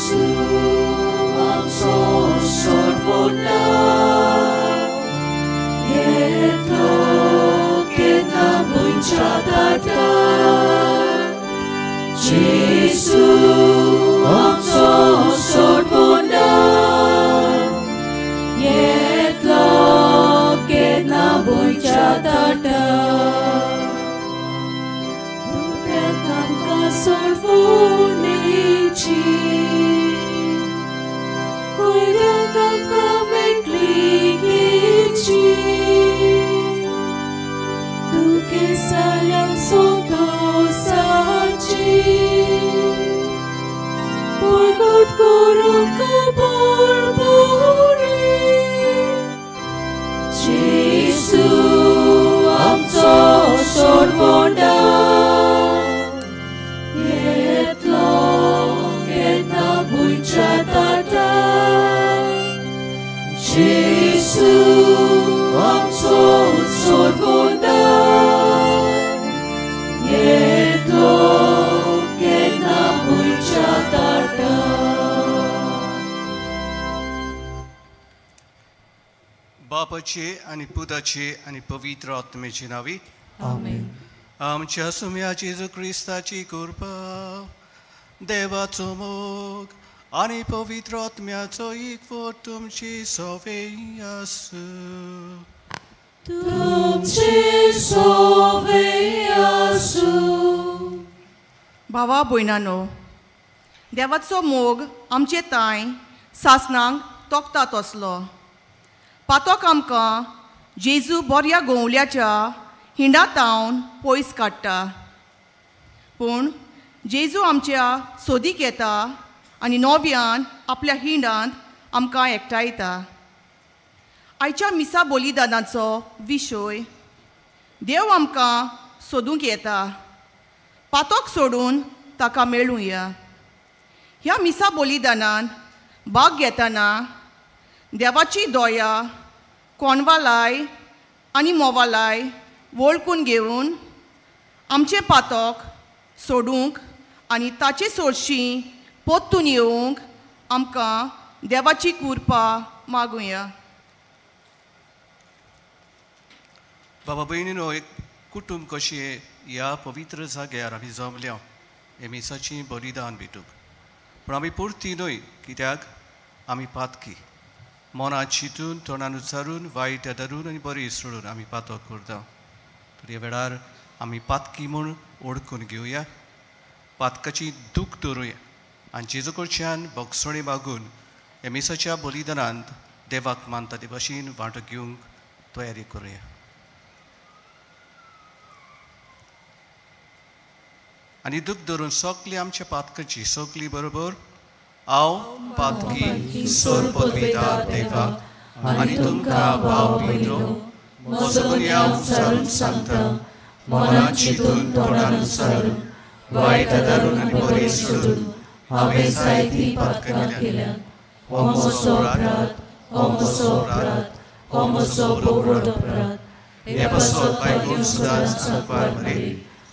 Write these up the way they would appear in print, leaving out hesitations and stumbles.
जेसू आमचो सोडवणदार, येतलो केन्ना भुंयच्या दाटार. जेसू आमचो सोडवणदार, येतलो केन्ना भुंयच्या दाटार. दुब्याक आमकां सोडवणेची, कोयराक आमकां मेकळिकेची, दुखेसाल्यांक संतोसाची, परगट करूंक खबर बरी. जेसू आमचो सोडवणदार, येतलो केन्ना भुंयच्या दाटार. जेसू आमचो सोडवणदार, येतलो केन्ना भुंयच्या दाटार. बापाचे आनी पुताचे आनी पवित्र आत्म्याचे नांवी आमेन. आमच्या सुम्या जेजू क्रिस्ताची कृपा, देवाचो मोग आनी पवित्र आत्म्याचो एकवट तुमची सवय आसूं. तुमचे सवय आसूं. भावा भयणानो, देवाचो मोग आमचे तांय सासणांक तोखता तसलो. पातोक आमकां जेजू बऱ्या गोंवल्याच्या हिंडातावन पयस काडटा, पूण जेजू आमच्या सोदीक येता आनी नव्यान आपल्या हिंडांत आमकां एकठांयता. आयच्या मिसा बलिदानाचो विशय देव आमकां सोदूंक येता, पातोक सोडून ताका मेळुया. ह्या मिसा बलिदानान भाग घेतना देवाची दया, कोणवालाय आनी मोवालाय वळखून घेवन आमचें पातक सोडूंक आनी ताचे सोडशी परतून येवंक आमकां देवाची कृपा मागुया. बाबा भयणीनो, एक कुटुंब कशें ह्या पवित्र जाग्यार आमी जमल्या हे मिसाची बलिदान भेटूंक, पूण आमी पुरती न्हय, कित्याक आमी पातकी. मनांत चिंतून, तोंडान उच्चारून, वायट धरून आनी बरी सोडून आमी पातक करता. तर ह्या वेळार आमी पातकी म्हूण ओळखून घेवया, पातकाची दूख धरुया आनी जेजू कडच्यान भोगसणी मागून ह्या मिसाच्या बलिदानांत देवाक मानता ते भाशेन वांटो घेवंक तयारी करुया. आनी दूख धरून सगली आमच्या पातकाची सगली बरोबर हांव पातकी सोरपदविता देवाक आनी तुमकां भाव भयणो म्हजो गुन्यांव उच्चारून सांगता, मनांत चिंतून, तोंडान उच्चारून, वायट धरून आनी बरी सोडून हांवें जायतीं पातकां केल्यांत. हो म्हजो अपराध, हो म्हजो अपराध, हो म्हजो भोव अपराध. हे पासत बायकून सुद्दां सांगपार मरे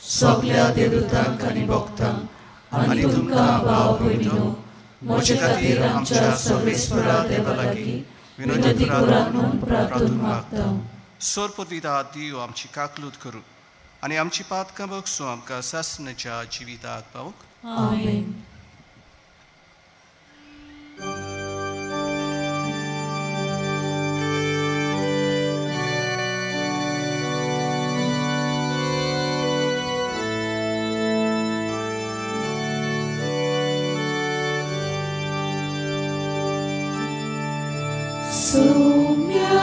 सगल्या देवदूतांक आनी भक्तांक आनी तुमकां भाव भयणीनो म्हजे खातीर आमच्या सर्वेस्परा देवा लागीं विनंती करात म्हूण प्रार्थून मागता. सोरपदविता देव आमची काकलूत करूं आनी आमची पातकां बगसूं आमकां सासणाच्या जिविताक पावूंक. आमेन. Soumya,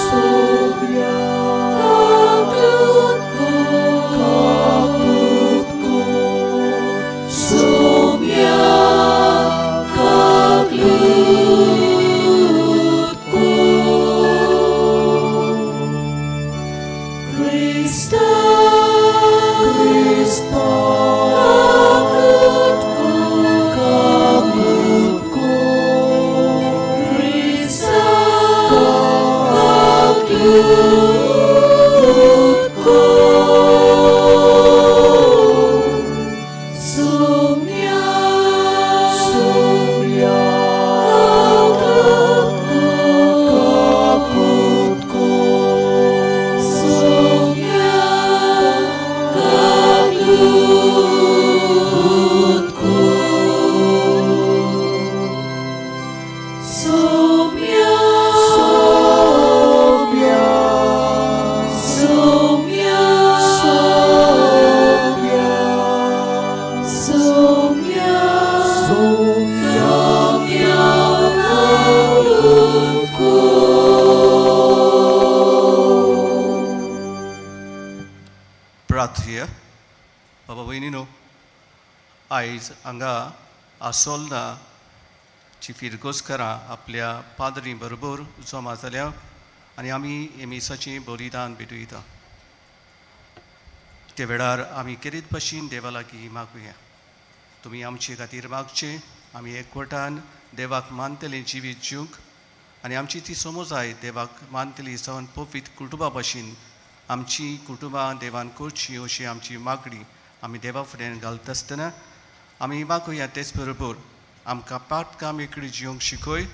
Soumya, Kaklutko, Kaklutko, Soumya, Kaklutko. Krista, Krista, Kaklutko, Kaklutko. Soumya, आयज हांगा आसोलना ची फिरगोजकारां आपल्या पाद्री बरोबर जमा जाल्या आनी आमी हे मिसाचें बलिदान भेटयता. ते वेळार आमी केरीत भशेन देवा लागीं मागुया. तुमी आमचे खातीर मागचें, आमी एकवटान देवाक मानतलें जिवीत जिवंक आनी आमची ती समजाय देवाक मानतली जावन पवित्र कुटुंबा भशेन आमची कुटुंबां देवान करची अशी आमची मागणी आमी देवा फुड्यान घालता आसतना आमी मागुया. तेच बरोबर आमकां पाटकाम मेकळी जिवंक शिकय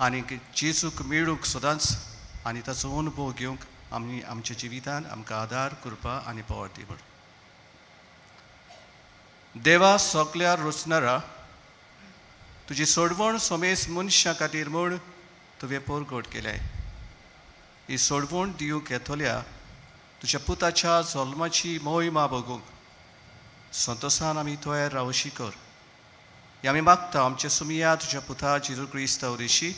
आनी जेजूक मेळूंक सदांच आनी ताचो अनुभव घेवंक आमी आमच्या जिवितान आमकां आदार करपा आनी पावर दी म्हण. देवा सगल्या रचणारा, तुजी सोडवण समेस मनशां खातीर म्हूण तुवें परगट केलें. ही सोडवण दिवंक येतल्या तुज्या पुताच्या जल्माची मोहिमा बगूंक संतोसान आमी तयार रावशी कर. हे आमी मागता आमच्या सुमिया तुज्या पुता जेजू क्रिस्ता वरवीं.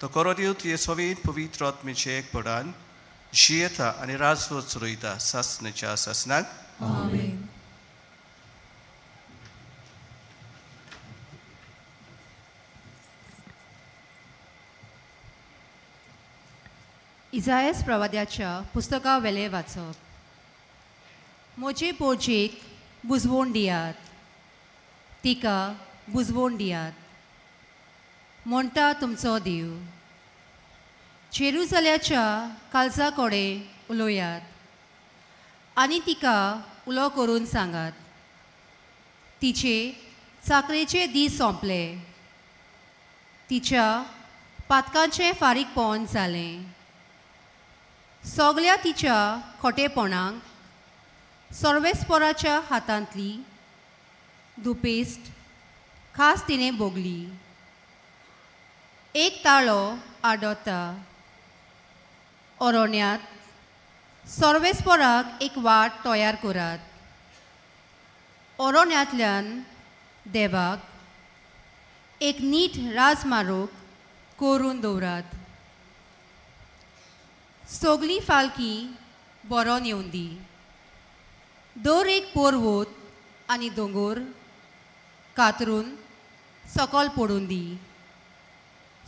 तो करो दिव तुजे सवेन पवित्र आत्मेचे एकपणान जियेता आनी राजवट चलयता सासणाच्या सासणाक. आमेन. इजायस प्रवाद्याच्या पुस्तका वेले वाचप. म्हजे पोळजेक बुजवण दियात, तिका बुजवण दियात, म्हणटा तुमचो देव. जेरुजाल्याच्या काळजा कडेन उलोयात आनी तिका उलो करून सांगात, तिचे चाकरेचे दीस सोंपले, तिच्या पातकांचें फारीकपण जालें. सगल्या तिच्या खोटेपणाक सर्वेस्पोराच्या हातांतली दुपेस्ट खास तिणें भोगली. एक ताळो आडोता अरण्यांत सर्वेस्पोराक एक वाट तयार करात. अरण्यांतल्यान देवाक एक नीट राजमार्ग करून दवरात. सगली फालकी बरोवन येवन दी. दर एक पर्वत आनी दोंगोर कातरून सकल पडून दी.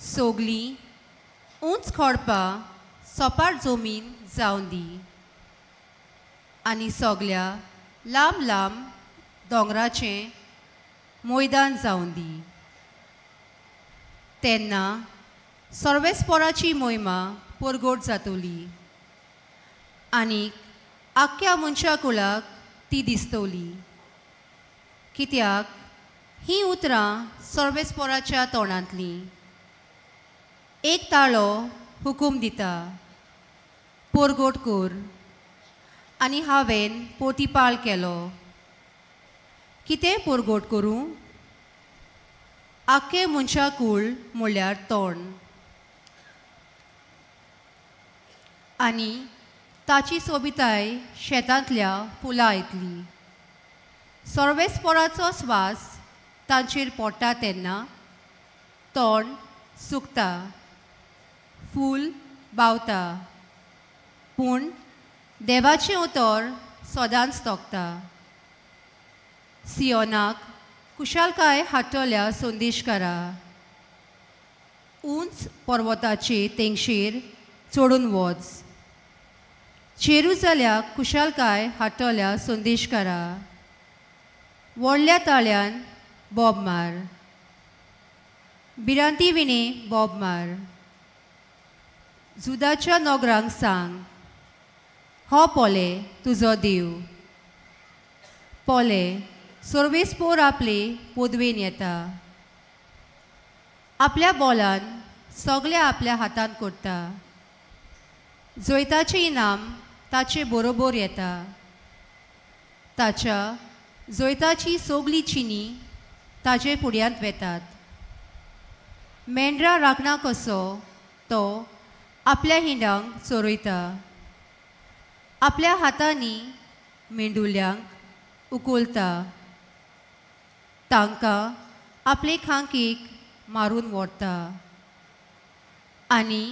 सगलीं उंच खडपां सपाट जमीन जावन दी आनी सगल्या लांब लांब दोंगराचें मैदान जावन दी. तेन्ना सर्वेस्पोराची मोहिमा परगट जातली आनी आख्ख्या मनशा कुळाक ती दिसतली. कित्याक हीं उतरां सर्वेस्पोराच्या तोंडांतलीं. एक ताळो हुकूम दिता, परगट कर, आनी हांवें पोतीपाळ केलो. कितें परगट करूं? आख्खें मनशा कूळ म्हणल्यार तोंड आनी ताची सोबिताय शेतांतल्या फुलां येतली. सर्वेस्पोराचो स्वास तांचेर पडटा तेन्ना तोंड सुकता, फूल बावता, पूण देवाचें उतर सदांच तोखता. सियोनाक कुशालकाय हाडटल्या संदेशकारा, उंच पर्वताचे तेंगशेर चडून वच. जेरुजाल्याक कुशालकाय हाडटल्या संदेशकारा, व्हडल्या ताळ्यान बोब मार, भिरांती विणे बोब मार. जुदाच्या नोगरांक सांग, हो पोले तुजो देव. पोले सर्वेस्पोर आपले पदवेन येता, आपल्या बोलान सगळ्या आपल्या हातान करता. जैताचें इनाम ताचे बरोबर येता, ताच्या जैताची सगळी चिनी ताजे फुड्यांत वेतात. मेंढरा राखणा कसो तो आपल्या हिंडांक चोरयता, आपल्या हातांनी मेंडुल्यांक उखलता, तांकां आपले खांकीक मारून व्हरता आनी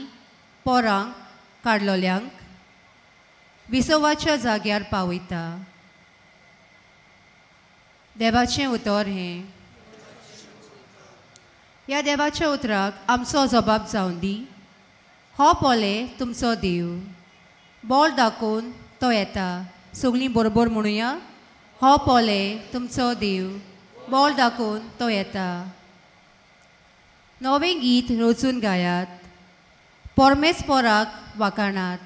पोरांक काडलोल्यांक विसवाच्या जाग्यार पावयता. देवाचें उतर हें. ह्या देवाच्या उतराक आमचो जबाब जावन दी. हो पोले तुमचो देव, बोल दाखोवन तो येता. सगळीं बरोबर म्हणुया, हो पोले तुमचो देव, बोल दाखोवन तो येता. नवें गीत रचून गायात, परमेस्पराक वाखाणात.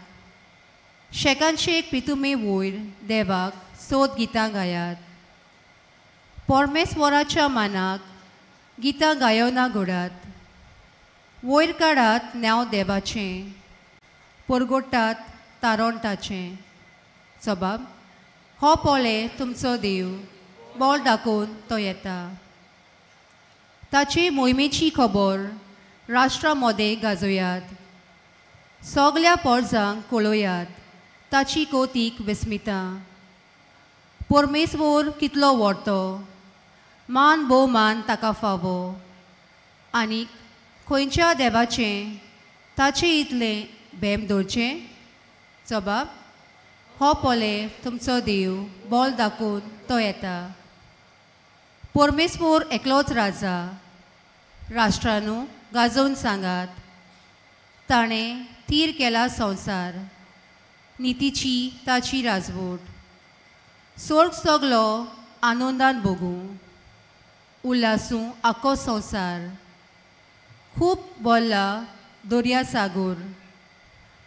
शेकानशेक पितुमे वयर देवाक सोद गितां गायात. परमेश्वराच्या मानाक गितां गायोना घोडात. वयर काडात नांव देवाचें, परगोटात तारोंटाचें. जबाब, हो पोले तुमचो देव, बोल दाखोवन तो येता. ताची मोहिमेची खबर राष्ट्रा मदें गाजोयात. सगल्या पोरजांक कळोयात ताची कोतीक विस्मिता. परमेश्वर कितलो व्हडतो, मान भोवमान ताका फावो. आनीक खंयच्या देवाचें ताचें इतलें भेम दवरचें? जबाब, हो पोले तुमचो देव, बोल दाखोवन तो येता. परमेश्वर एकलोच राजा, राष्ट्रानू गाजोवन सांगात. ताणें थीर केला संवसार, नितीची ताची राजवट. सोर्ग सगलो आनंदान भोगूं, उल्हासूं आख्खो संवसार. खूब बोल्ला दर्या सागोर,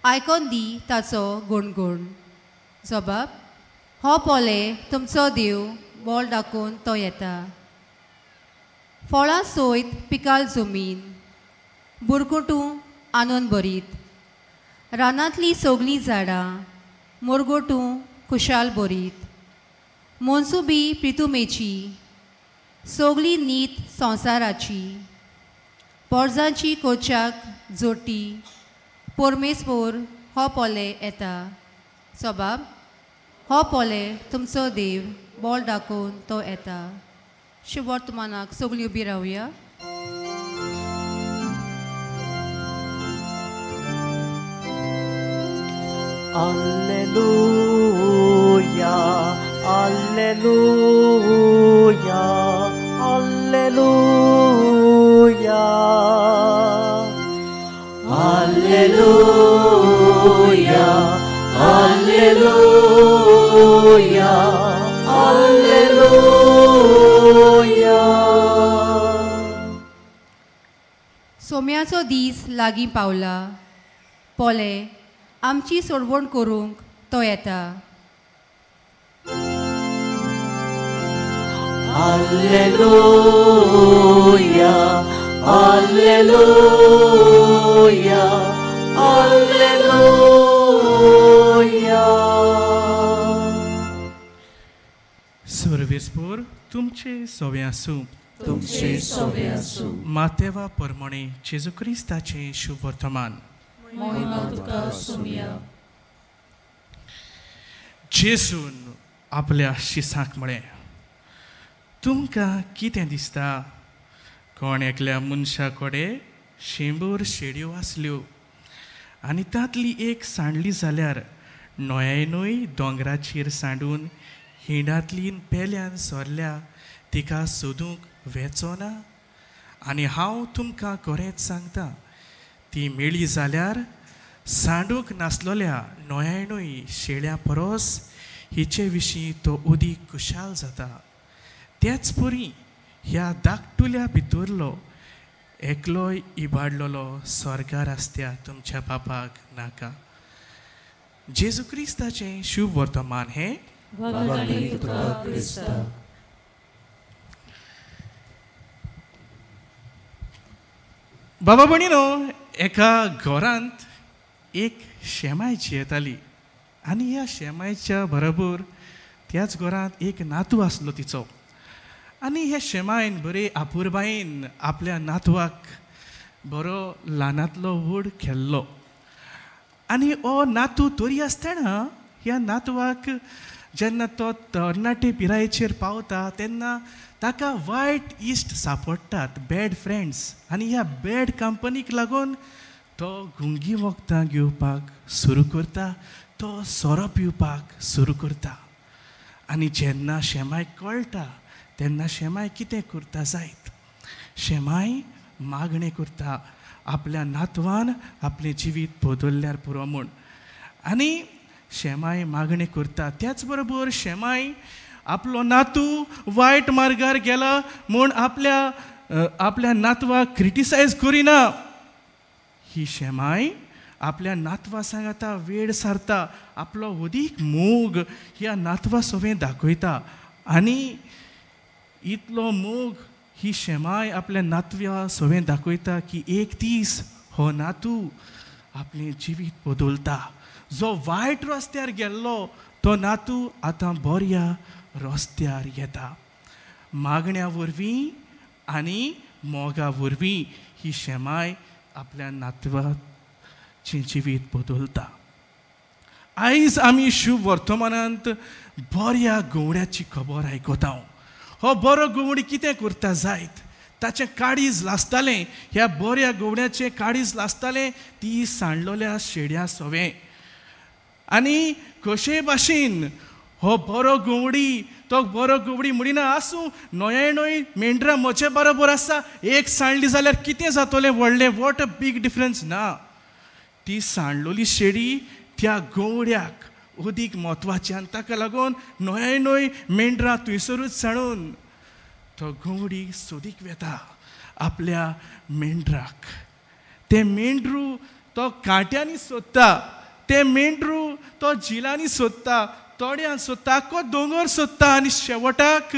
आयकोन दी ताचो गुणगुण. जबाब, हो पोले तुमचो देव, बोल दाखोवन तो येता. फळां सोयत पिकाल जमीन, बुरकुटूं आनंद भरीत. रानांतलीं सगलीं झाडां मोरगोटूं खुशाल भरीत. मोन्सुबी प्रितुमेची, सगली नीत संवसाराची. पोरजांची कोच्याक जोटी, परमेश्वर हो पोले येता. जबाब, हो पोले तुमचो देव, बोल दाखोवन तो येता. शुभवर्तमानाक सगळीं उबी रावया. Alleluia, Alleluia, Alleluia. Alleluia, Alleluia, Alleluia. सोम्याचो दीस लागीं पावला, पोले आमची सोडवण करूंक तो येता. Alleluia, Alleluia, Alleluia. सर्वेस्पोर तुमचे सवे आसूं. तुमचे सवे आसूं. मातेवा परमणे जेजू क्रिस्ताचें शुभ वर्तमान. मोहिमा तुका सुमिया. जेजून आपल्या शिसांक म्हळें, तुमकां कितें दिसता? कोण एकल्या मनशा कडेन 100 शेडयो आसल्यो आनी तांतली एक सांडली जाल्यार नोयानूय दोंगराचेर सांडून हिंडांतली पेल्यान सरल्या तिका सोदूंक वेचो ना? आनी हांव तुमकां खरेंच सांगता, ती मेळ्ळी जाल्यार सांडूंक नासलोल्या 99 शेळ्यां परस हिचे विशीं तो अदीक खुशाल जाता. त्याच परी ह्या धाकटुल्या भितरलो एकलोय इबाडलेलो स्वर्गार आसत्या तुमच्या बापाक नाका. जेजू क्रिस्ताचें शुभ वर्तमान हें. बाबा भयणीनो, एका घरांत एक शेमाय जियेताली आनी ह्या शेमायच्या बरोबर त्याच घरांत एक नातू आसलो तिचो. आनी ह्या शेमायन बरे आपुरबायेन आपल्या नातवाक बरो ल्हानांतलो व्हड केल्लो. आनी हो नातू तरी आसतना ह्या नातवाक जेन्ना तो तरणाटे पिरायेचेर पावता तेन्ना ताका वायट इश्ट सांपडटात, बॅड फ्रेंड्स. आनी ह्या बॅड कंपनीक लागून तो गुंगी वखदां घेवपाक सुरू करता, तो सोरो पिवपाक सुरू करता. आनी जेन्ना शेमायक कळटा तेन्ना शेमाय कितें करता जायत? शेमाय मागणें करता आपल्या नातवान आपलें जिवीत बदलल्यार पुरो म्हूण. आनी शेमाय मागणें करता, त्याच बरोबर शेमाय आपलो नातू वायट मार्गार गेला म्हूण आपल्या आपल्या नातवाक क्रिटिसायज करिना. ही शेमाय आपल्या नातवा सांगाता वेळ सारता, आपलो अदीक मोग ह्या नातवा सवें दाखयता. आनी इतलो मोग ही शेमाय आपल्या नातवा सवें दाखयता की एक दीस हो नातू आपलें जिवीत बदलता. जो वायट रस्त्यार गेल्लो तो नातू आतां बऱ्या रस्त्यार येता. मागण्या वरवीं आनी मोगा वरवीं ही शेमाय आपल्या नातवाचें जिवीत बदलता. आयज आमी शुभ वर्तमानांत बऱ्या गवड्याची खबर आयकता. हो बरो गवडी कितें करता जायत? ताचें काळीज लासतालें, ह्या बऱ्या गवड्याचें काळीज लासतालें ती सांडलोल्या शेड्या सवें. आनी कशे भाशेन हो बरो गवडी, तो बरो गवडी म्हणिना आसूं न्हय न्हय मेंढरां म्हजे बरोबर आसा, एक सांडली जाल्यार कितें जातलें व्हडलें, what a big difference. ना, ती सांडलोली शेडी त्या गवड्याक अदीक म्हत्वाची आनी ताका लागून न्हय न्हय मेंढरां थंयसरूच सांडून तो गवडी सोदीक वेता आपल्या मेंढराक. तें मेंढरू तो कांट्यांनी सोदता, तें मेंढरू तो झिलांनी सोदता, तोड्यान सोदता, आख्खो दोंगर सोदता आनी शेवटाक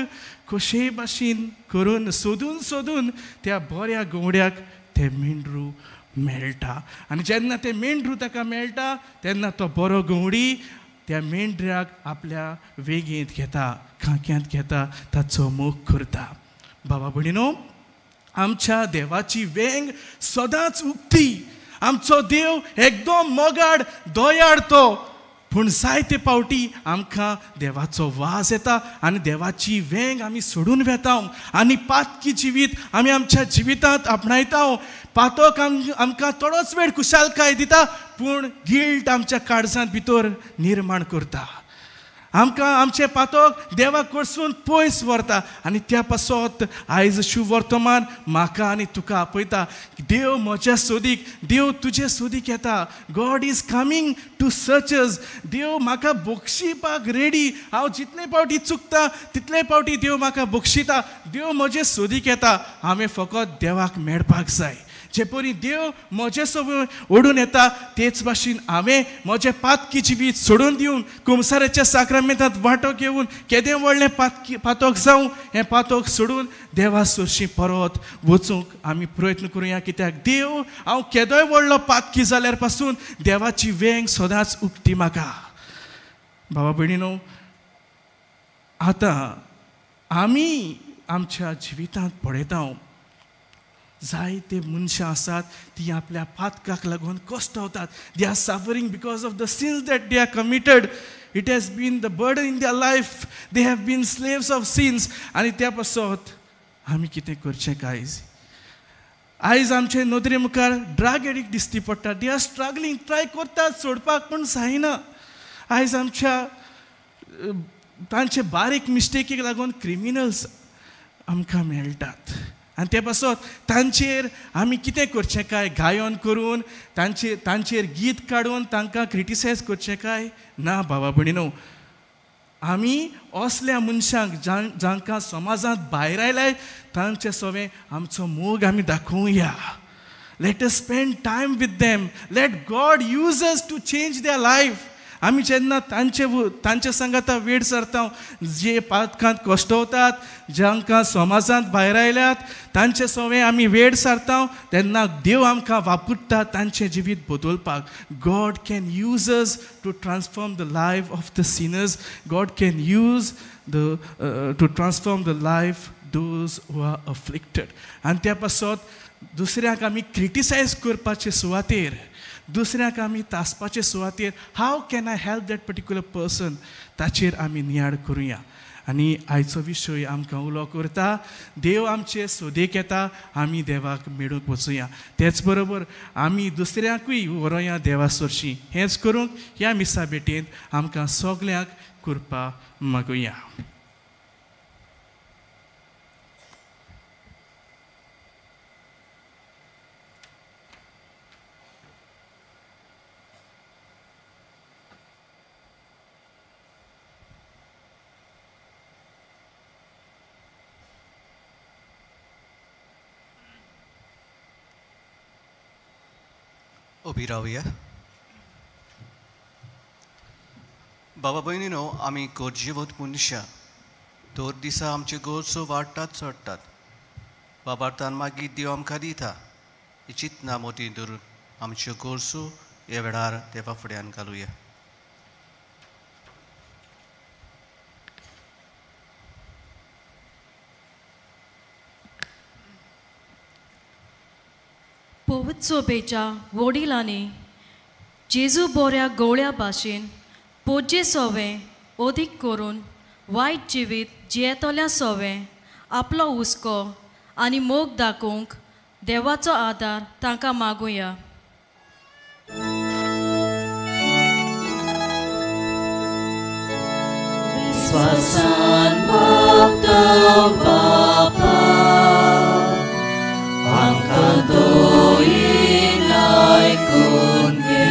कशेय भाशेन करून सोदून सोदून त्या बऱ्या गवड्याक तें मेंढरू मेळटा. आनी जेन्ना तें मेंढरू ताका मेळटा तेन्ना तो बरो गवडी त्या मेंढऱ्याक आपल्या वेगेंत घेता, खांक्यांत घेता, ताचो मोग करता. बाबा भयणीनो, आमच्या देवाची वेंग सदांच उक्ती. आमचो देव एकदम मोगाड दयाळ तो, पूण जायते पावटी आमकां देवाचो वास येता आनी देवाची वेंग आमी सोडून वेता आनी पातकी जिवीत आमी आमच्या जिवितांत आपणायता. पातक आमकां थोडोच वेळ खुशालकाय दिता, पूण गिल्ट आमच्या काळजांत भितर निर्माण करता. आमकां आमचें पातक देवा कडसून पयस व्हरता. आनी त्या पासत आयज शुभ वर्तमान म्हाका आनी तुका आपयता. देव म्हज्या सोदीक, देव तुजे सोदीक येता. God is coming to search us. देव म्हाका बक्षिपाक रेडी. हांव जितले पावटी चुकता तितले पावटी देव म्हाका बक्षिता. देव म्हजे सोदीक येता. हांवें फकत देवाक मेळपाक जाय. जे परी देव म्हजे सवय ओडून येता तेच भाशेन हांवें म्हजें पातकी जिवीत सोडून दिवन कुमसाराच्या साक्रामेंतांत वांटो घेवन केदें व्हडलें पातकी पातक जावं हें पातक सोडून देवा सरशीं परत वचूंक आमी प्रयत्न करुया. कित्याक देव हांव केदोय व्हडलो पातकी जाल्यार पासून देवाची वेंग सदांच उक्ती म्हाका. बाबा भयणीनो, आतां आमी आमच्या जिवितांत पळयता जायते मनशां आसात ती आपल्या पातकाक लागून कश्टवतात. They are suffering because of the sins that they are committed. It has been the burden in their life. They have been slaves of sins. आनी त्या पासत आमी कितें करचें काय? आयज आमचे नदरे मुखार ड्रग एडिक्ट दिसती पडटा. They are struggling, try करतात सोडपाक पूण जायना. आयज आमच्या तांचे बारीक मिस्टेकीक लागून क्रिमिनल्स आमकां मेळटात. आनी ते पासत तांचेर आमी कितें करचें काय? गायन करून तांचेर गीत काडून तांकां क्रिटिसायज करचें काय? ना बाबा भयणीनो, आमी असल्या मनशांक जांकां समाजांत भायर आयलाय तांचे सवें आमचो मोग आमी दाखोवया. Let us spend time with them. Let God use us to change their life. आमी जेन्ना तांचे सांगाता वेळ सरता, जे पातकांत कश्टवतात, जांकां समाजांत भायर आयल्यात तांचे सवें आमी वेळ सारता तेन्ना देव आमकां वापरता तांचें जिवीत बदलपाक. God can use us to transform the life of the sinners. God can use the to transform the life those who are afflicted. आनी त्या पासत दुसऱ्याक आमी क्रिटिसायज करपाचे सुवातेर, दुसऱ्याक आमी तासपाचे सुवातेर, how can I help that particular person, ताचेर आमी नियाळ करुया. आनी आयचो विशय आमकां उलो करता, देव आमचे सोदेक येता, आमी देवाक मेळूंक वचुया. तेच बरोबर आमी दुसऱ्याकूय व्हरोया देवा सरशीं. हेंच करूंक ह्या मिसा भेटेंत आमकां सगल्यांक कृपा मागुया. उबी रावया. बाबा भयणीनो, आमी गरजेवंत मनशां दर दिसा आमचे गरजो वाडटात चडटात. बाबार्थान मागीर देव आमकां दिता ही चिंतना मोती धरून आमच्यो गरजो ह्या वेळार देवा फुड्यान घालुया. पवित्र वडिलांनी जेजू बोऱ्या गवळ्या भाशेन पोजे सोवें अदीक करून वायट जिवीत जियेतल्या सोवें आपलो हुस्को आनी मोग दाखोवंक देवाचो आदार तांकां मागुया. विस्वासान मागता बापा आमकां दोयेन आयकून घे.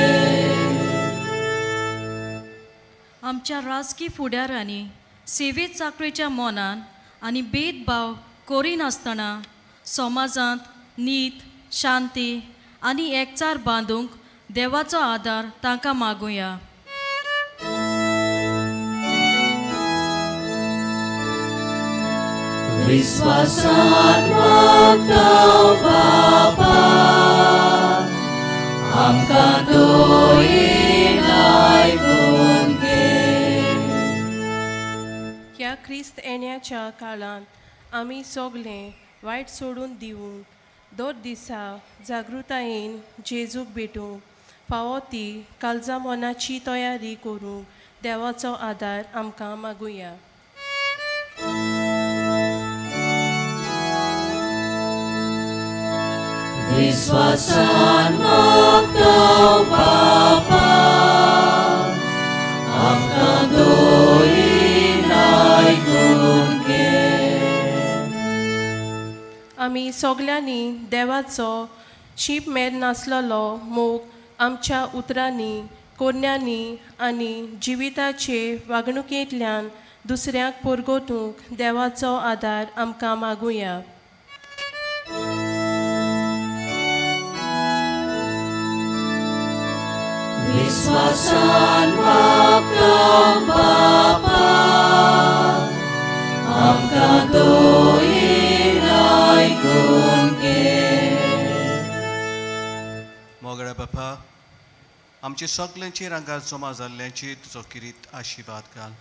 आमच्या राजकी फुडारांनी सेवेत चाकरेच्या मनान आनी भेदभाव करिनासतना समाजांत नीत, शांती आनी एकचार बांदूंक देवाचो आदार तांकां मागुया. विस्वासान मागता बापा आमकां दोयेन आयकून घे. ह्या क्रिस्त येण्याच्या काळांत आमी सगळे वायट सोडून दिवंक दर दिसा जागृतायेन जेजूक भेटूंक फावो ती काळजा मनाची तयारी करूंक देवाचो आदार आमकां मागुया. विस्वासान मागता बापा आमकां दोयेन आयकून घे. आमी सगल्यांनी देवाचो शीप मेर नासलेलो मोग आमच्या उतरांनी, कोरण्यांनी आनी जिविताचे वागणुकेंतल्यान दुसऱ्यांक परगटूंक देवाचो आदार आमकां मागुया. विस्वासान मागता बापा आमकां दोयेन आयकून घे. मोगळ्या बापा, आमचे सगल्यांचेर हांगा जमा जाल्ल्यांचेर तुजो किरीत आशिर्वाद घाल.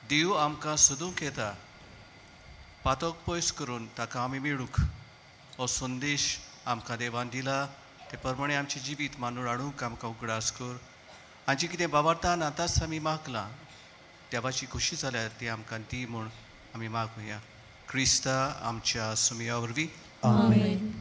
देव आमकां सोदूंक येता, पातक पयस करून ताका आमी मेळूंक हो संदेश आमकां देवान दिला. ते प्रमाणे आमचें जिवीत मानून हाडूंक आमकां उगडास कर. हांचें कितें बाबार्थान आतांच आमी मागलां, देवाची खोशी जाल्यार ती आमकां दी म्हूण आमी मागुया. क्रिस्ता आमच्या सुमया वरवीं. आमेन.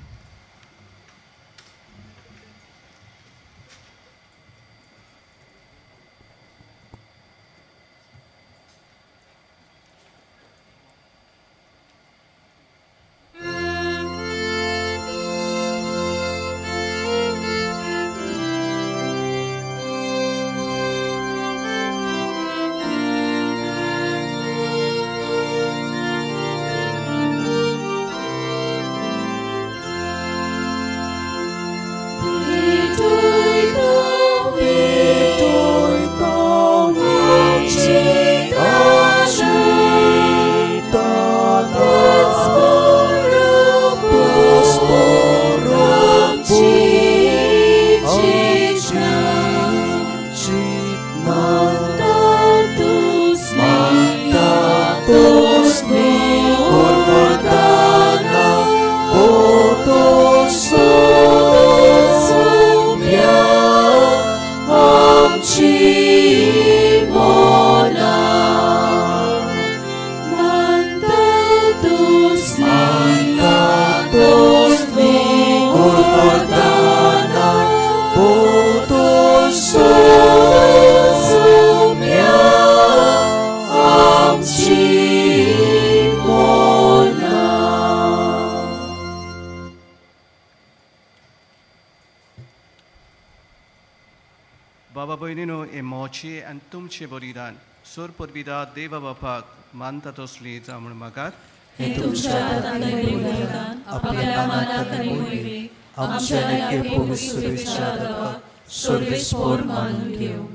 बाबा भयणीनो, हे मोचे आनी तुमचें बलिदान सोर परविदा देवा बापाक मानता तसली जावं म्हूण मागात. हें तुमच्या हातांतलें बलिदान आपल्या मानाक आनी मोहिमेक आमच्या एके पवित्र देवाक सर्वेस्पोर मानून घेवं.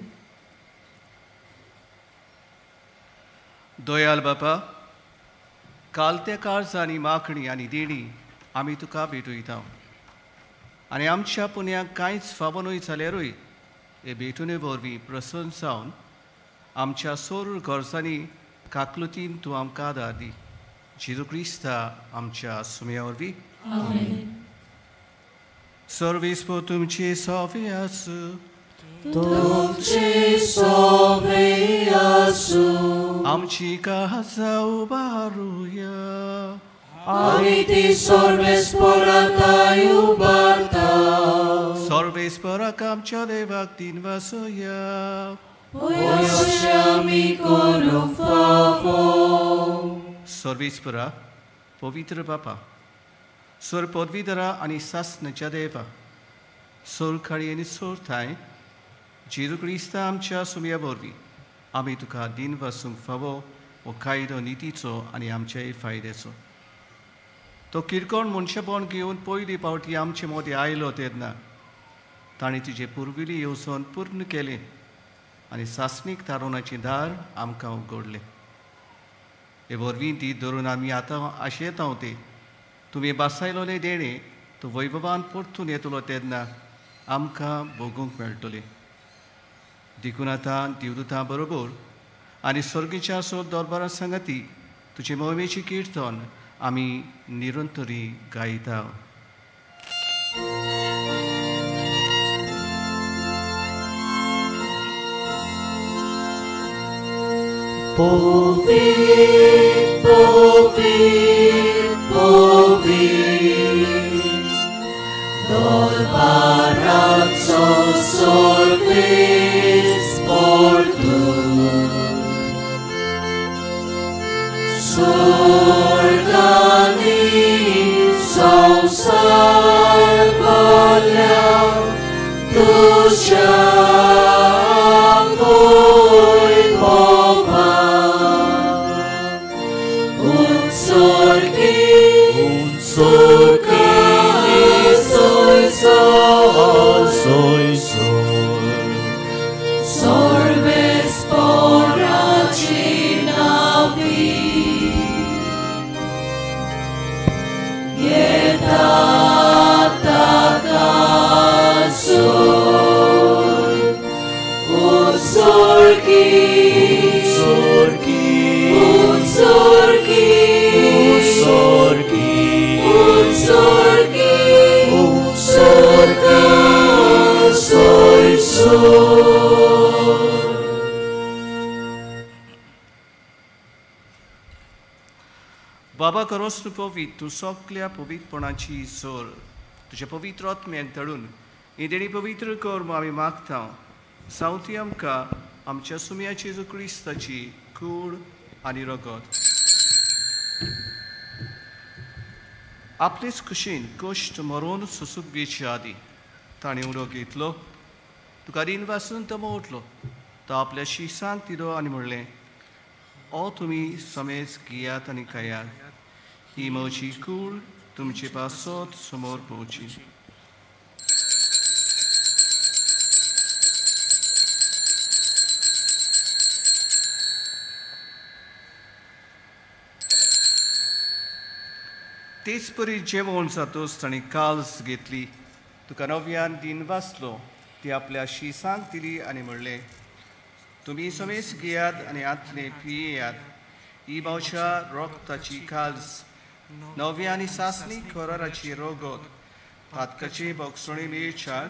दयाल बापा, काल त्या काळजांनी मागणी आनी देणी आमी तुका भेटयता आनी आमच्या पुण्याक कांयच फावो न्हय जाल्यारूय हे भेटुने वरवीं प्रसन्न जावन आमच्या सोर गरजांनी काकलुतीन तूं आमकां आदार दी. जेजू क्रिस्ता आमच्या सुम्या वरवीं. सर्वेस्पोर तुमचे सोवे आसूं. तुमचे सोवे आसूं. आमची काळजां उबारुया. आमी ती सर्वेस्पोराताय उबारता. सर्वेस्पोराक आमच्या देवाक दिनवासया. अशें आमी करूंक फावो. सर्वेस्पोरा, पवित्र बापा, सोर पदवीधरा आनी सासणाच्या देवा, सोर खाडी आनी सोर थांय जेजू क्रिस्ता आमच्या सुम्या वरवीं आमी तुका दिनवासूंक फावो हो कायदो नितीचो आनी आमच्याय फायद्याचो. तो किरकोण मनशेपण घेवन पयली पावटी आमचे मदें आयलो तेन्ना ताणें तुजें पुर्विल्ली येवजण पूर्ण केलें आनी सासणीक थारोवणाचें दार आमकां उगडलें. हे वरवीं ती धरून आमी आतां आशेता ते तुवें बासायलोलें देणें तूं वैभवान परतून येतलो तेन्ना आमकां भोगूंक मेळटलें. देखून आतां देवदूतां बरोबर आनी सर्गीच्या सोद दरबारा सांगाती तुजे मोहिमेचें किर्तन आमी निरंतरी गायता. Povit, povit, povit, Dolbarazzo sorbis portu, Sorgani sausar palya, Tuja voi bova. Unsorki, unsorki, soy, soy, soy, soy. Sorbes poracinavi, Yetatakasun, unsorki, unsorki, unsorki, unsorki, unsorki, unsorki, soy, soy. बाबा करोस तूं पवित्र, तूं सगल्या पवित्रपणाची जोर तुज्या पवित्र आत्म्याक धाडून ही देणी पवित्र कर म्हूण आमी मागता. सावती आमकां आमच्या सुम्या जेजू क्रिस्ताची कूड आनी रगत. आपलेच खुशीन कश्ट मरोन सोसूंक घेवचे आदीं ताणें उलो घेतलो, तुका रीण वासून तो उठलो, तो आपल्या शिसांक दिलो आनी म्हणलें, ओ तुमी समेज घेयात आनी खायात, ही म्हजी कूड तुमचे पासत समोर पोवची. तेच परी जेवण जातोच ताणें काल्स घेतली, तुका नव्यान दिन वाचलो, ती आपल्या शिसांक दिली आनी म्हणलें, तुमी समेज घेयात आनी आतलें पियेयात, ही बावच्या रोगताची काल्स नव्या आनी सासणी कराराची रोगत पातकाची बोगसणी मेळच्याक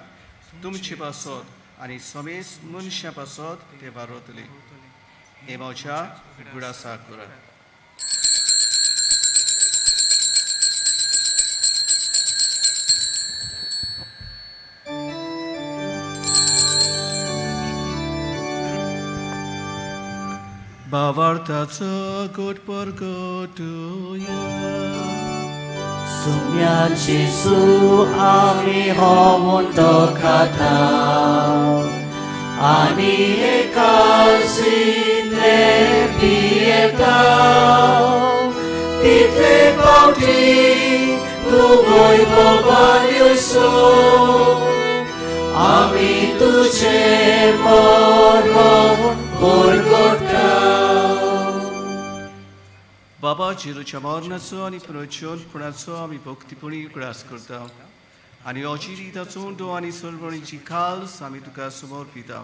तुमचे पासत आनी समेज मनशां पासत ते वारतले. हे बावच्या गुडासा करात. भावार्थाचो गोट परगटुया. सुम्या जेजू आमी होवन तो खाता आनी एकासिले पियेता, तितले पावटी तूं वैभवान येवसो आमी तुजें मरण परगटा. बाबा जेजूच्या मरणाचो आनी पुनरुत्थानाचो आमी भक्तीपणी उगडास करता आनी अजिरिताचो उंडो आनी सरवणीची खाल्स आमी तुका समर्पिता.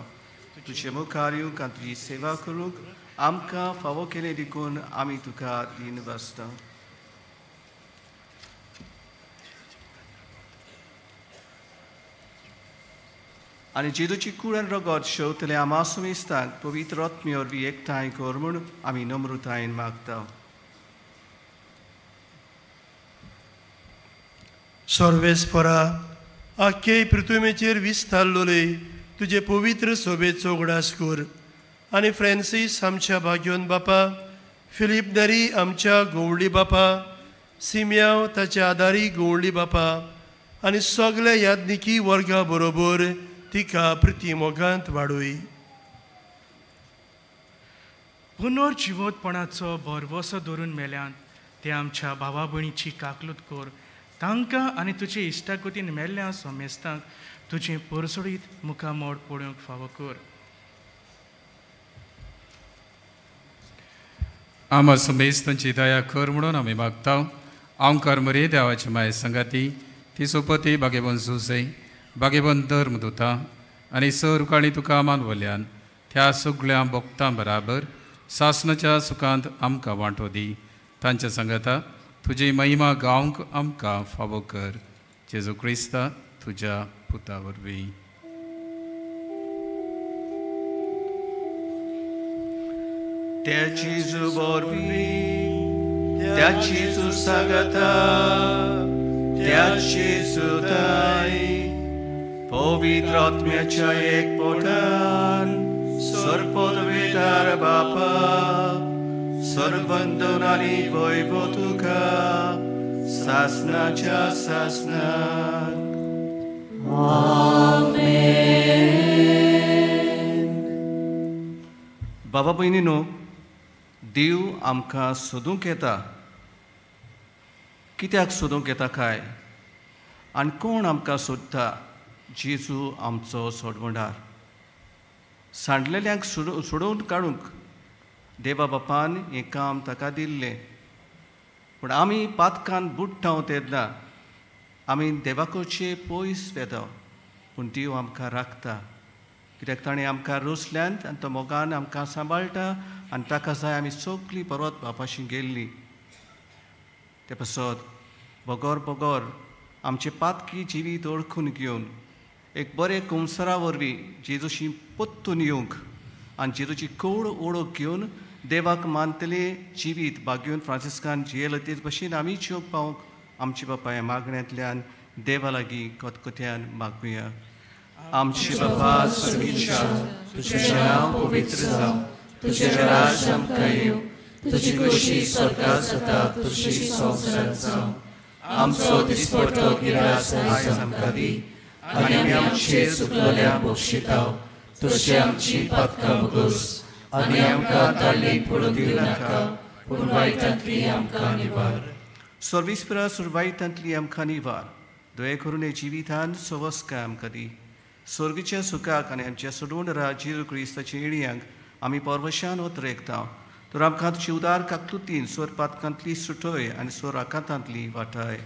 तुजे मुखार येवंक आनी तुजी सेवा करूंक आमकां फावो केलें देखून आमी तुका दीन वाचता. आनी जेजूची कूड आनी रगत शेवतले आमा सुमेस्तांक पवित्र आत्मे वरवीं एकठांय कर म्हूण आमी नम्रतायेन मागता. सर्वेस्परा आख्खे पृथ्वीचेर विस्तारलोले तुजे पवित्र सोबेचो उगडास कर आनी फ्रांसीस आमच्या भाग्योन बापा, फिलीप नेरी आमच्या गवळी बापा, सिम्याव ताच्या आदारी गवळी बापा आनी सगल्या याज्ञिकी वर्गा बरोबर तिका प्रिती मोगांत वाडोय. पुनर्जिवतपणाचो भरवसो धरून मेल्यान ते आमच्या भावा भयणीची काकलूत कर. तांकां आनी तुजे इश्टागतीन मेल्ल्या समेस्तांक तुजें परसोडीत मुखामोड पळोवंक फावो कर. आमा समेस्तांची दया कर म्हणून आमी मागता. आमकार मरे देवाची माये संगाती ती सोपती बागेबन सुसे बागेबन धर्म दुता आनी सर काणी तुका मानवल्यान त्या सगळ्या भक्तां बराबर सासनाच्या सुखांत आमकां वांटो दी. तांच्या सांगाता तुजी महिमा गावंक आमकां फावो कर. जेजू क्रिस्ता तुज्या पुता वरवीं. त्या जेजू वरवीं, त्या जेजू सांगाता, त्या जेजू पवित्र आत्म्याच्या एकपोटान सर्वपदवीदार बापा सर्वंदन आनी वैभव तुका सासनाच्या सासनाक. आमेन. बाबा भयणीनो, देव आमकां सोदूंक येता. कित्याक सोदूंक येता काय आनी कोण आमकां सोदता? जेजू आमचो सोडवणार. सांडलेल्यांक सोडोवन काडूंक देवा बापान हें काम ताका दिल्लें. पूण आमी पातकान बुडटा तेन्ना आमी देवाकडचे पयस वेता, पूण देव आमकां राखता. कित्याक ताणें आमकां रोसल्यान आनी तो मोगान आमकां सांबाळटा आनी ताका जाय आमी सगळीं परत बापाशी गेल्लीं. ते पासत बगर बगर आमचें पातकी जिवीत ओळखून घेवन एक बरें कुमसरा वरवीं जेजूशी परतून येवंक आनी जेजूची कोड ओळख घेवन देवाक मानतले जिवीत बागेवन फ्रांसिस्कान जियेले तेच भशेन आमी जिवंक पावंक आमचे बापा ह्या मागण्यांतल्यान देवा लागीं कथकथ्यान मागुया. आमचे बापा सर्गेच्या, तुजें नांव पवित्र जावं, तुजें राज्य आमकां येवं, तुजी खोशी स्वर्गांत जाता तशी संवसारांत जावं. आमचो दिसपट्टो गिरास आयज आमकां दी आनी आमी आमचे चुकलोल्यांक बक्षिता तशी आमची पातकां भोगोस आनी आमकां ताळी पडूंक दिवं नाका, पूण वायटांतली आमकां निवार. सर्वेस्परा सुरवायतांतली आमकां निवार. दया करून हे जिवितान सवस्काय आमकां दी. स्वर्गीच्या सुखाक आनी आमच्या सोडवणरा जेजू क्रिस्ताच्या येण्यांक आमी परवशान ओतरेकता. तर आमकां तुजी उदार काकलुतीन स्वर पातकांतली सुटय आनी स्वर आकांतांतली वाटाय.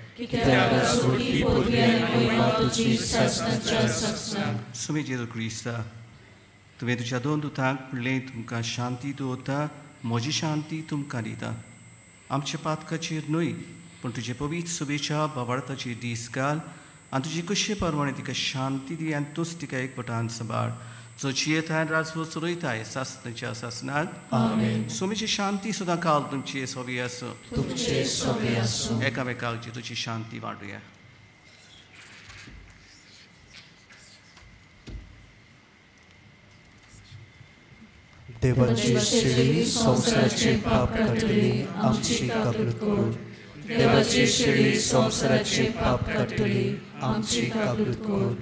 सुमी जेजू क्रिस्ता, तुवें तुज्या दोन दुतांक म्हणलें तुमकां शांती दवरता, म्हजी शांती तुमकां दिता. आमच्या पातकाचेर न्हय पूण तुजे पवित्र शुभेच्छा बाबार्थाची दीस घाल आनी तुजी कशे प्रमाणे तिका शांती दी आनी तूंच तिका एकवटान सांबाळ. जो जियेताय राजवट चलयताय सासनाच्या सासनाक. स्वामीची शांती सदां काल तुमची सोबी आसूं. एकामेकाक जी तुजी शांती वांटुया. देवाची शेळी संवसाराचे पाप काडटली आमची काकूत कर. देवाची शेळी संवसाराचे पाप काडटली आमची काकूत कर.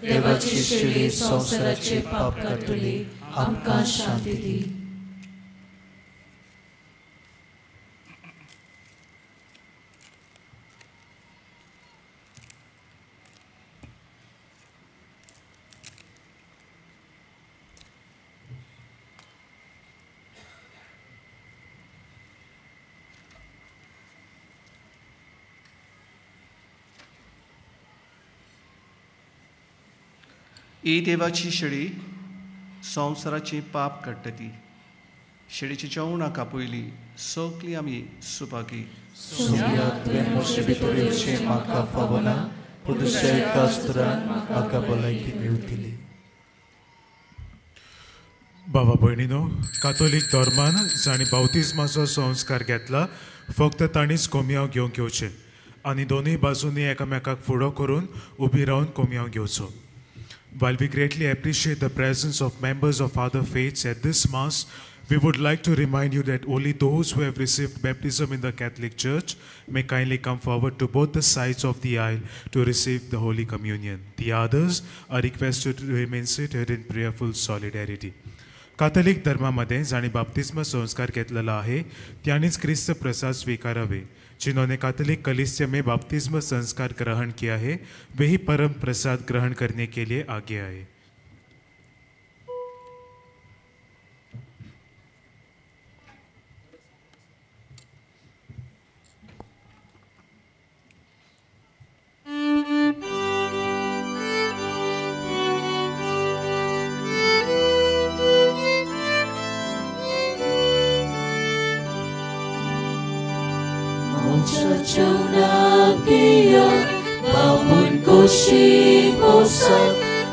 देवाची शेळी संवसाराचे पाप काडटली आमकां शांती दी. ही देवाची शेळी संवसाराची पाप काडटा ती शेळीची जेवणां कापयली सगळीं आमी सुभागी. सोम्या तुवें म्हजे भितर येवचें म्हाका फावना, पूण तुज्या एकाच उतरान म्हाका भलायकी मेळटली. बाबा भयणीनो, कातोलीक धर्मान जांणी बावतिज्माचो संस्कार घेतला फक्त तांणीच कोमयांव घेवंक येवचें आनी दोनूय बाजूंनी एकामेकाक फुडो करून उबी रावन कोमयांव घेवचो. While we greatly appreciate the presence of members of other faiths at this Mass, we would like to remind you that only those who have received baptism in the Catholic Church may kindly come forward to both the sides of the aisle to receive the Holy Communion. The others are requested to remain seated in prayerful solidarity. Catholic धर्मामध्ये जांणी बाप्तिस्म संस्कार घेतलेला आहे त्यांनीच क्रिस्त प्रसाद स्वीकारावे. जिन्होंने Catholic कलीसिया में बाप्तिस्म संस्कार ग्रहण किया है वे ही परम प्रसाद ग्रहण करने के लिए आगे आए.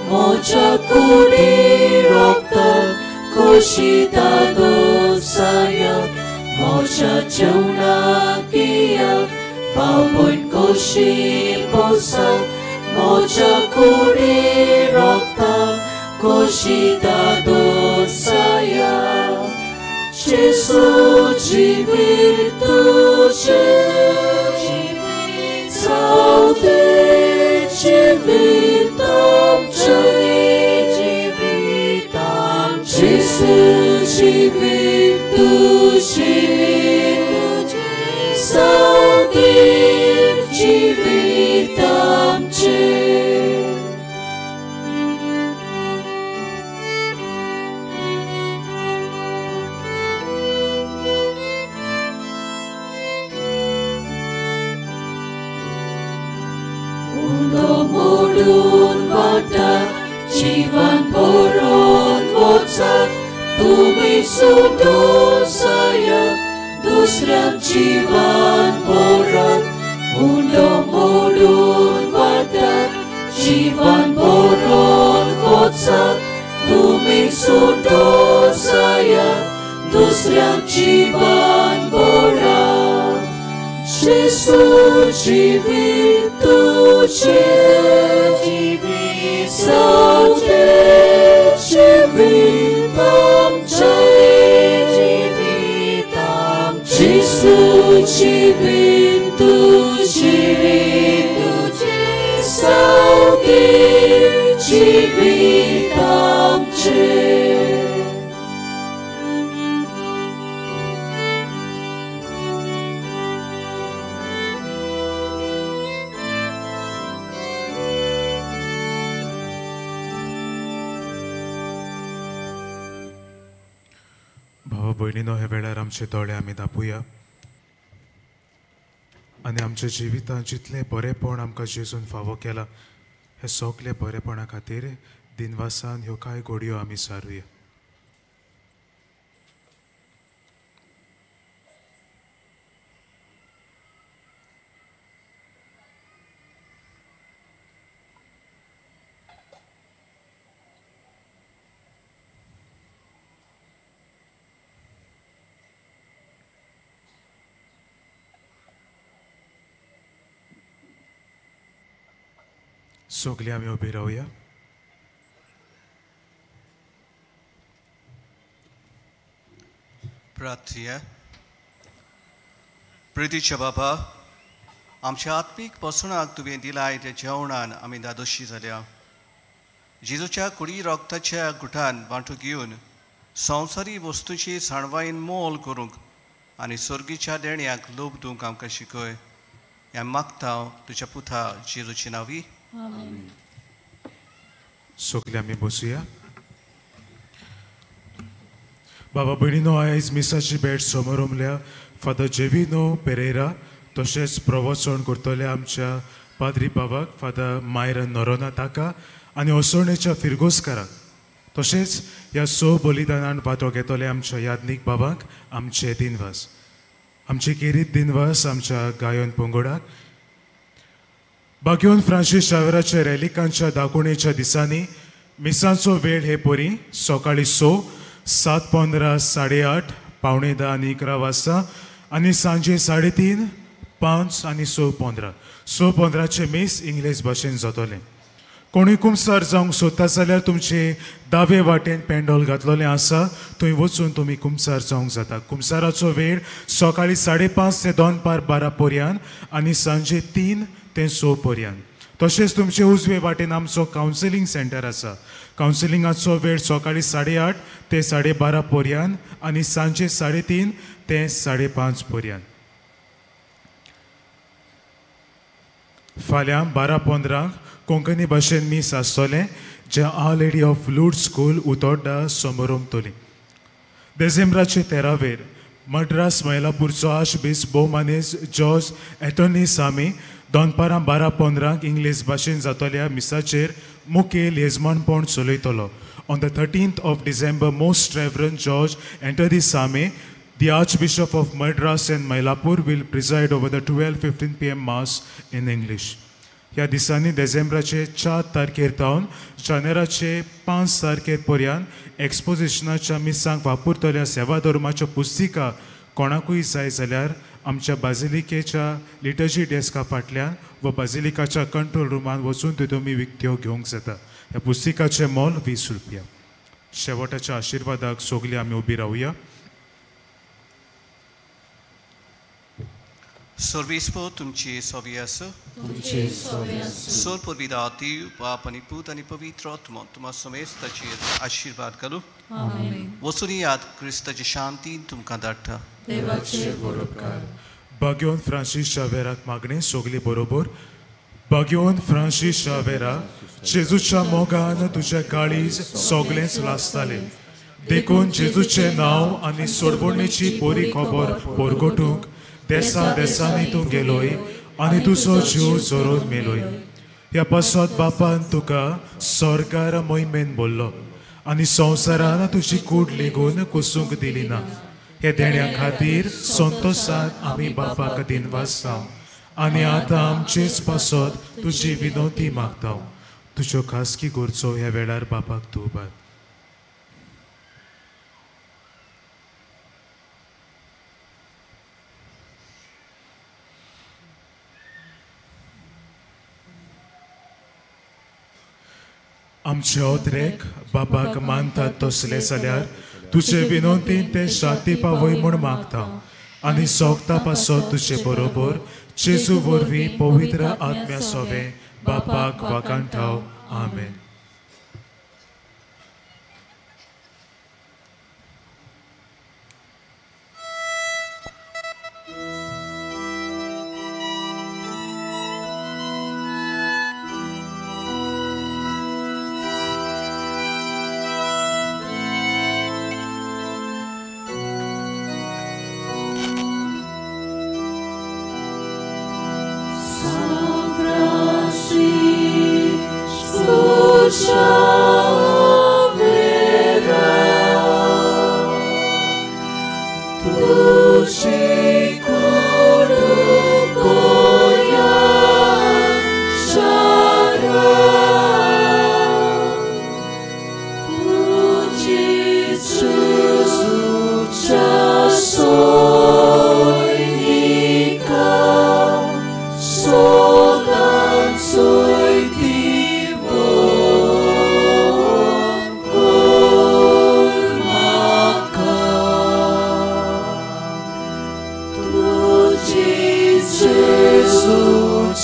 Moja kuri rokta kushita dosaya moja jauna kia babun koshi posa moja kuri rokta kushita dosaya Jesu jivirtuche Saude jivitam Jesu jivirtuche Saude jivitam Jivan boron vocat, tumi sudosaya, dusram jivan boron, undo mudun vatat, jivan boron vocat, tumi sudosaya, dusram jivan boron. Jesu jivirtuche, Saude jivitam Jesu jivirtuche, Saude jivitam भयणीनो, हे वेळार आमचे दोळे आमी दापुया आनी आमच्या जिवितांत जितलें बरेंपण आमकां जेजून फावो केलां हे सगळे बरेंपणा खातीर दिनवासान ह्यो कांय घडयो आमी सारुया. सगळीं आमी उबी रावया. प्रार्थया. प्रितीच्या बाबा, आमच्या आत्मीक पोसणाक तुवें दिलाय त्या जेवणान आमी दादोशी जाल्या. जेजूच्या कुडी रोगताच्या गुठान वांटो घेवन संवसारी वस्तूची साणवायेन मोल करूंक आनी सर्गीच्या देण्याक लोभ दिवंक आमकां शिकय. हें मागता हांव तुज्या पुता जेजूची नांवी. सगळीं आमी बसुया. बाबा भयणीनो, आयज मिसाची भेट समारंभल्या फादर जेविनो पेरेरा तशेंच प्रवचन करतले आमच्या पाद्री बाबाक फादर मायरन नोरोना ताका आनी असोळणेच्या फिरगोजकाराक तशेंच ह्या स बलिदानान वांटो घेतले आमच्या याज्ञीक बाबांक आमचे दिनवास. आमचे केरीत दिनवास आमच्या गायन पंगडाक. बाग्योन फ्रांसीस शावेराच्या रॅलिकांच्या दाखोवणेच्या दिसांनी मिसांचो वेळ हे परी सकाळीं 6, 7:15, 8:30, 9:45 आनी 11 वाजता आनी सांजे 3:30, 5 आनी 6:15. 6:15 मीस इंग्लीश भाशेन जातलें. कोणूय कुमसार जावंक सोदता जाल्यार तुमचे दावे वाटेन पेंडोल घातलेलें आसा, थंय वचून तुमी कुमसार जावंक जाता. कुमसाराचो वेळ सकाळीं 5:30 ते दनपार 12 पर्यंत आनी सांजे 3 ते 6 पर्यंत. तशेंच तुमचे उजवे वाटेन आमचो कावन्सिलींग सेंटर आसा. कावन्सिलिंगाचो वेळ सकाळीं 8:30 ते 12:30 पर्यंत आनी सांजे 3:30 ते 5:30 पर्यंत. फाल्यां 12:15 कोंकणी भाशेन मीस आसतलें जें Our Lady of Lourdes school Utorda समोरमतली. देसेंब्राचे 13वेर मड्रास मैलापूरचो आर्चबिस्प भोवमानेज जॉर्ज एटोनी सामी दनपारां 12:15 इंग्लीश भाशेन जातल्या मिसाचेर मुखेल येजमानपण चलयतलो. On the 13th of December most reverend George Antony Samy, the Archbishop of Madras and Mylapore, will preside over the 12:15 p.m. Mass in English. ह्या दिसांनी देसेंब्राचे 4 तारखेर तावन जानेराचे 5 तारखेर पर्यंत एक्सपोजिशनाच्या मिसांक वापरतल्या सेवा धर्माच्यो पुस्तिका कोणाकूय जाय जाल्यार आमच्या बाजिलिकेच्या लिटर्जी डेस्का फाटल्यान वा बाजिलिकाच्या कंट्रोल रुमान वचून त्यो तुमी विकत्यो घेवंक जाता. ह्या पुस्तिकाचें मोल 20 रुपया. शेवटाच्या आशिर्वादाक सगळीं आमी उबी रावया. सर्वेस्पो तुमची सोवी आसो. सोर पुरविदा देव बाप आनी पूत आनी पवित्र आत्मो तुमा समेस्ताचेर आशिर्वाद घालूं. वचून याद क्रिस्ताची शांती तुमकां धाडटा. बाग्योन फ्रांसीस शावेराक मागणें सगळीं बरोबर. बाग्योन फ्रांसीस शावेरा, जेजूच्या मोगान तुज्या काळीज सगळेंच लासतालें, देखून जेजूचें नांव आनी सोडवणेची बरी खबर परगटूंक देसा देसांनी तूं गेलोय आनी तुजो जीव जोरोन मेलोय. ह्या पासत बापान तुका सरकार मोहिमेन बोल्लो आनी संवसारान तुजी कूड लेगून कोसूंक दिली ना. हे देण्या खातीर संतोशान आमी बापाक दिनवासता आनी आतां आमचेच पासत तुजी विनवती मागता. तुज्यो खासगी गरजो ह्या वेळार बापाक तूं उबार. आमचे ओतरेक बापाक मानतात तसले जाल्यार तुजे विनवतीन ते शांती पावय म्हूण मागता आनी सोगता पासत तुजे बरोबर जेजू वरवीं पवित्र आत्म्या सोवे बापाक वाखाणटाव. आमेन.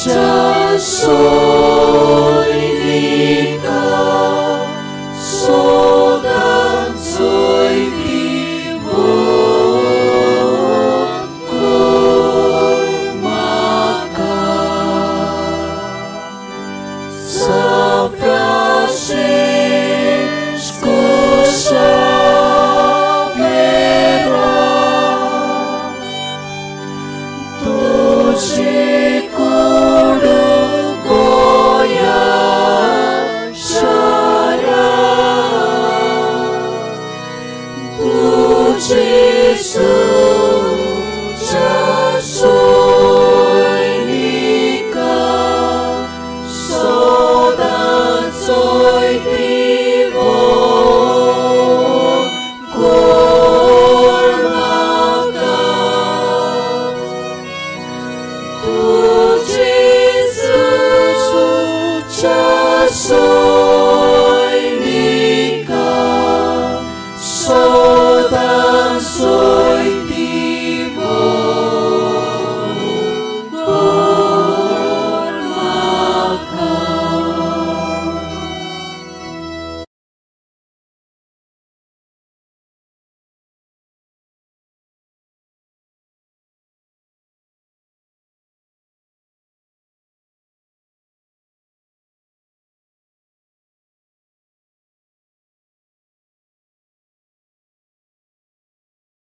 Jesus,